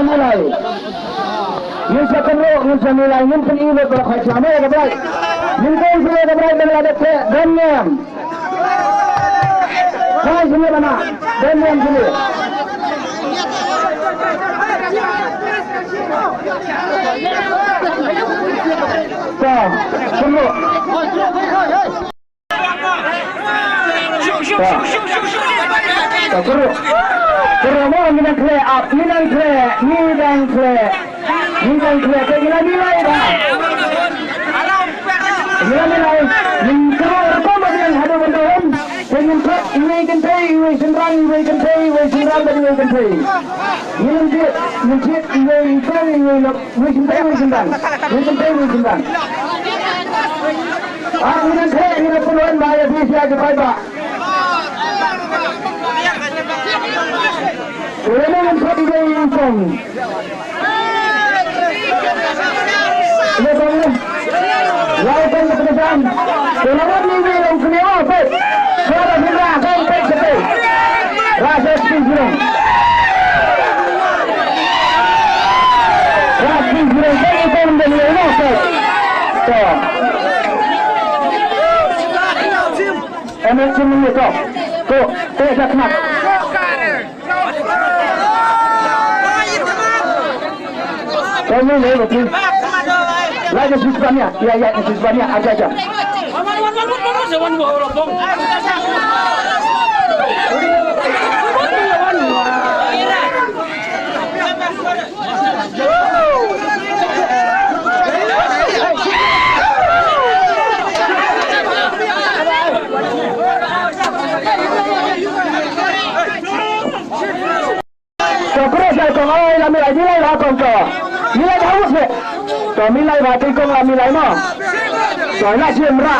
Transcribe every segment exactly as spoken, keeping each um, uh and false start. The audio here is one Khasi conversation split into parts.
Milai. Ngin sa kynroh, ngin sa milai, ngin pyni lut ba la khot sha me ka Blai. Ngin kong sha me ka Blai, me la dep te, don niam. Khot sha me bana, don niam sha me. Ta, kynroh. Ta, kynroh. Kynroh mo, ngi nang khleh, ap, ngi nang khleh, ngi nang khleh. Ngi nang khleh, te ngi la milai ba. Ngi la milai, ngi kynroh rukom ba ngi nang haduh ban don. Te ngin thok, iwei kynthei, iwei shynrang, iwei kynthei, iwei shynrang, bad iwei kynthei. Ngin thied, ngin thied, iwei kynthei, iwei lok, iwei kynthei, iwei shynrang. Iwei kynthei, iwei shynrang. Ah, ngi nang khleh, ngi nang pynwan ba ïa phi sia ki paidbah. Ïa ngi nang khleh ïa ngi kong. Ïa kong. Ïa kong ka pynsan. Ïa la wat ni ngi long kne wa peit. Suara hira kong peit kete. Rasa spi jrong. Rasa spi jrong peit ïa kong dan ïa long peit. To. Em em sini ni to. To, to dah kena. To ni ni ni. Lagi sisbanya. Ya ya sisbanya aja aja. To khreh sa kong oi la milai milai la kong to. Milai ba hawus ne. To milai ba ti kong la milai mo. To la sim ra.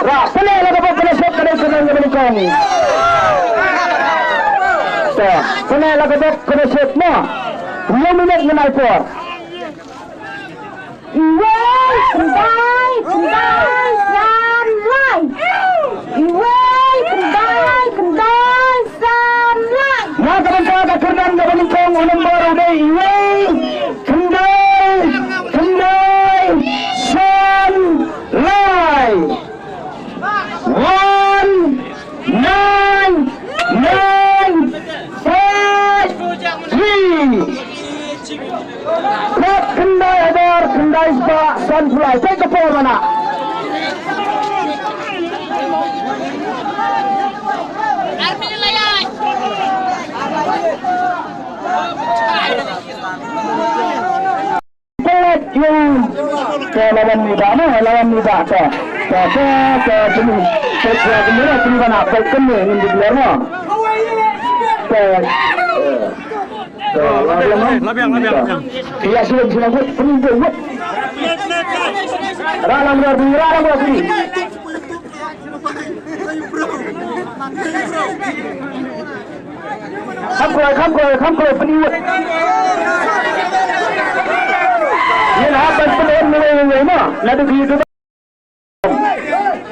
Ra pynleh la ka bok pynleh sep ka dei kong ka bani kong. To pynleh la ka bok pynleh sep mo. Hynñiew minit ngin ai por. Iwei, khyndai, khyndai, san, lai. Iwei, khyndai, khyndai, san, lai. Na ka bynta ka kyrdan kaba nyngkong u nombor u dei iwei, khyndai, khyndai, san, lai. One, nine, nine, five, three. Khat khyndai hajar khyndai spah sanphew lai. Peit ka por mana. Peit ïa u. Ka lawan ni ba na, lawan ni ba ka. Ka ka ka jeni. Peit ïa ka mira jeni ba na peit kene ngin declare na. Ka ka labiang, labiang, labiang. Ïa sila sila wet peni wet. Ra lam ra bi ra lam ra bi. Kham kloi, kham kloi, kham kloi, pynwit. Ngin hap ban pynwit, pynwit, pynwit, pynwit, ma. Naduh ki YouTube.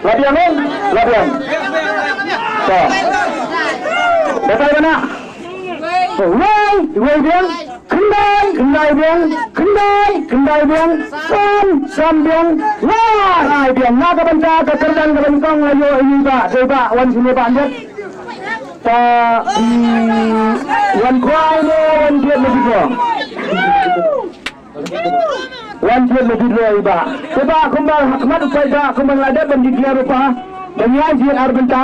La biang, eh? La biang. To. Batai bana. To, wei, wei biang. Khyndai, khyndai biang, khyndai, khyndai biang, san, san biang, lai, lai biang. Na ka bynta ka kyrdan kaba nyngkong la ïoh ïa i Bah, dei Bah, wan sini Bah Andet. Ta, mm, wan khwai ne, wan thied ne bidro. Wan thied ne bidro i Bah. Te Bah kumba ha khmat u paidbah kumba la dep ban declare u pa. Ban ïa jied ar bynta.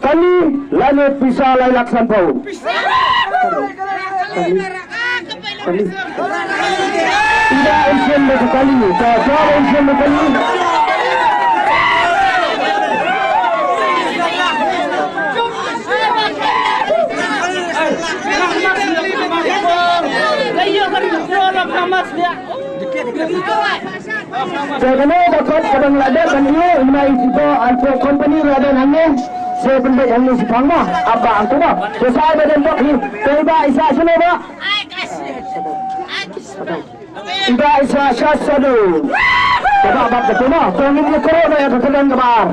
Kali lane pisa lai lak sanphew. Kali. Kali. Ida un sien da kali. Ta ta un sien da kali. Te kane ka kot ka dang la dep ban ïoh, ïa i Bah Anto Company la dep hangne, sa pynbeit hangne shaphang mo, ap Bah Anto mo. Te sa ai ba dep bok hi, te i Bah Isah shano Bah? I Bah Isah Shah Sadhu. Te Bah Bah Bah mo, to ngin ïa koroh noh ïa ka kyrdan kaba ar.